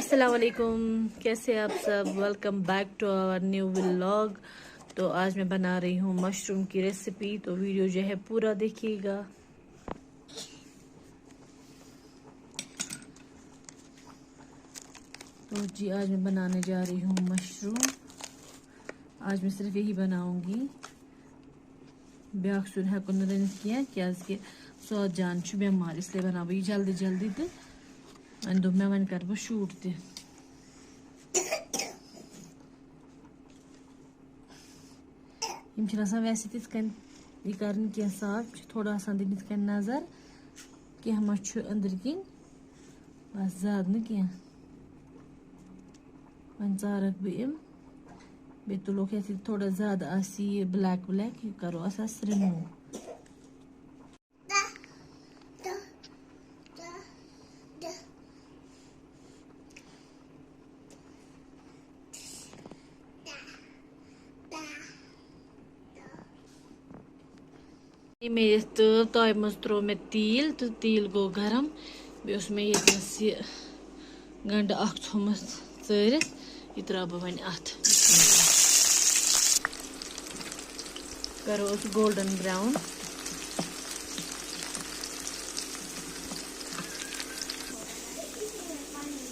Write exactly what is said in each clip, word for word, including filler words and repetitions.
السلام علیکم، کیسے ہیں آپ سب؟ Welcome back to our new vlog. تو آج میں بنا رہی ہوں مشروم کی ریسیپی، تو ویڈیو جو ہے پورا دیکھیے گا. تو جی، آج میں بنانے جا رہی ہوں مشروم. آج میں صرف یہی بناؤں گی، بیٛاکھ سیُن ہٮ۪کو نہٕ رٔنِتھ کینٛہہ، کیٛازِکہِ سعاد جان چھُ بٮ۪مار، اس لیے بناوٕ بہٕ یہِ جلدی جلدی تہٕ وۄنۍ دوٚپ مےٚ، وۄنۍ کَرٕ بہٕ شوٗٹ تہِ. یِم چھِنہٕ آسان ویسے تِتھ کٔنۍ یہِ کَرٕنۍ کینٛہہ صاف، یِم چھِ تھوڑا آسان دِنۍ یِتھ کٔنۍ نظر، کینٛہہ ما چھُ أنٛدرۍ کِنۍ، بَس زیادٕ نہٕ کینٛہہ. وۄنۍ ژارَکھ بہٕ یِم، بیٚیہِ تُلوکھ یَتھ یہِ تھوڑا زیادٕ آسہِ یہِ black black، یہِ کَرو اَتھ أسۍ remove. یہِ مےٚ یَتھ تہٕ تایہِ منٛز ترٛوو مےٚ تیٖل تہٕ تیٖل گوٚو گرم. بیٚیہِ اوس مےٚ ییٚتنَس یہِ گنٛڈٕ اکھ تھوٚومُت ژٲرِتھ، یہِ ترٛاوٕ بہٕ وۄنۍ اَتھ. کَرو أسۍ golden brown.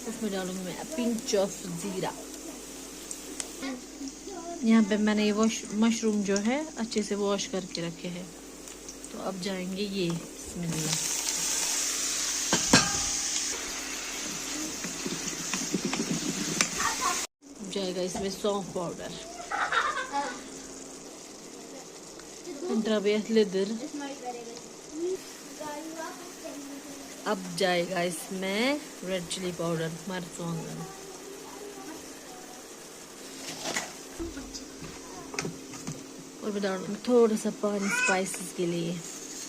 اس میں ڈالوں گی میں pinch of زیرہ. یہاں پہ میں نے یہ واش مشروم جو ہے اچھے سے واش کر کے رکھے ہیں، تو اب جائیں گے یہ. بسم اللہ. اب جائے گا اس میں سونف پاؤڈر. ترٛاوٕ یَتھ لیٚدٕر. اب جائے گا اس میں ریڈ چلی پاؤڈر، مرژٕوانٛگن. اور میں डालूंगी थोड़ा सा पानी spices के लिए,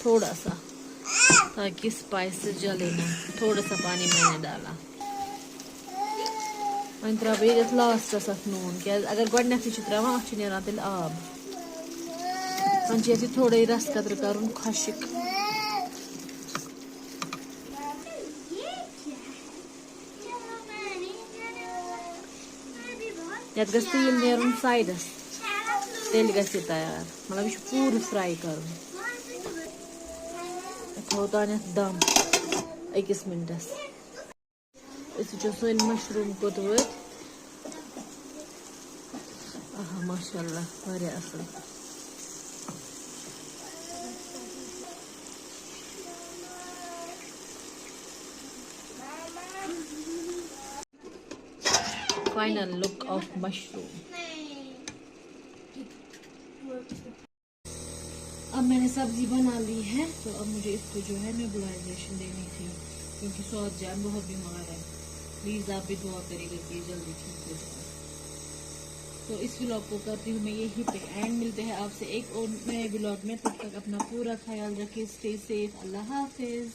थोड़ा सा, ताकि spices जले ना. थोड़ा सा पानी मैंने डाला. وۄنۍ ترٛاوٕ بہٕ ییٚتٮ۪تھ لاسٹَس اَتھ نوٗن، کیٛازِ اگر گۄڈٕنٮ۪تھٕے چھِ ترٛاوان، اَتھ چھُ نیران تیٚلہِ آب. وۄنۍ چھُ یَتھ یہِ تھوڑا یہِ رَس قطرٕ کَرُن خۄشٕک. یَتھ گژھِ تیٖل نیرُن سایڈَس، تیٚلہِ گژھِ یہِ تیار. مطلب، یہِ چھُ پوٗرٕ fry کَرُن. تھاوو تانٮ۪تھ دَم أکِس مِنٹَس. أسۍ وٕچھو سٲنۍ مشروٗم کوٚت وٲتۍ. آہا، ماشاءاللہ، واریاہ اَصٕل. Final look of mushroom. अब मैंने सब्जी बना ली है, तो अब मुझे इसको जो है नेबुलाइजेशन देनी थी, क्योंकि सौद जान बहुत बीमार है. प्लीज़ आप भी दुआ करिएगा कि ये जल्दी ठीक हो जाए. तो इस व्लॉग को करती हूँ मैं यहीं पे एंड. मिलते हैं आपसे एक और नए व्लॉग में. तब तक अपना पूरा ख्याल रखिए. Stay safe. अल्लाह हाफिज़.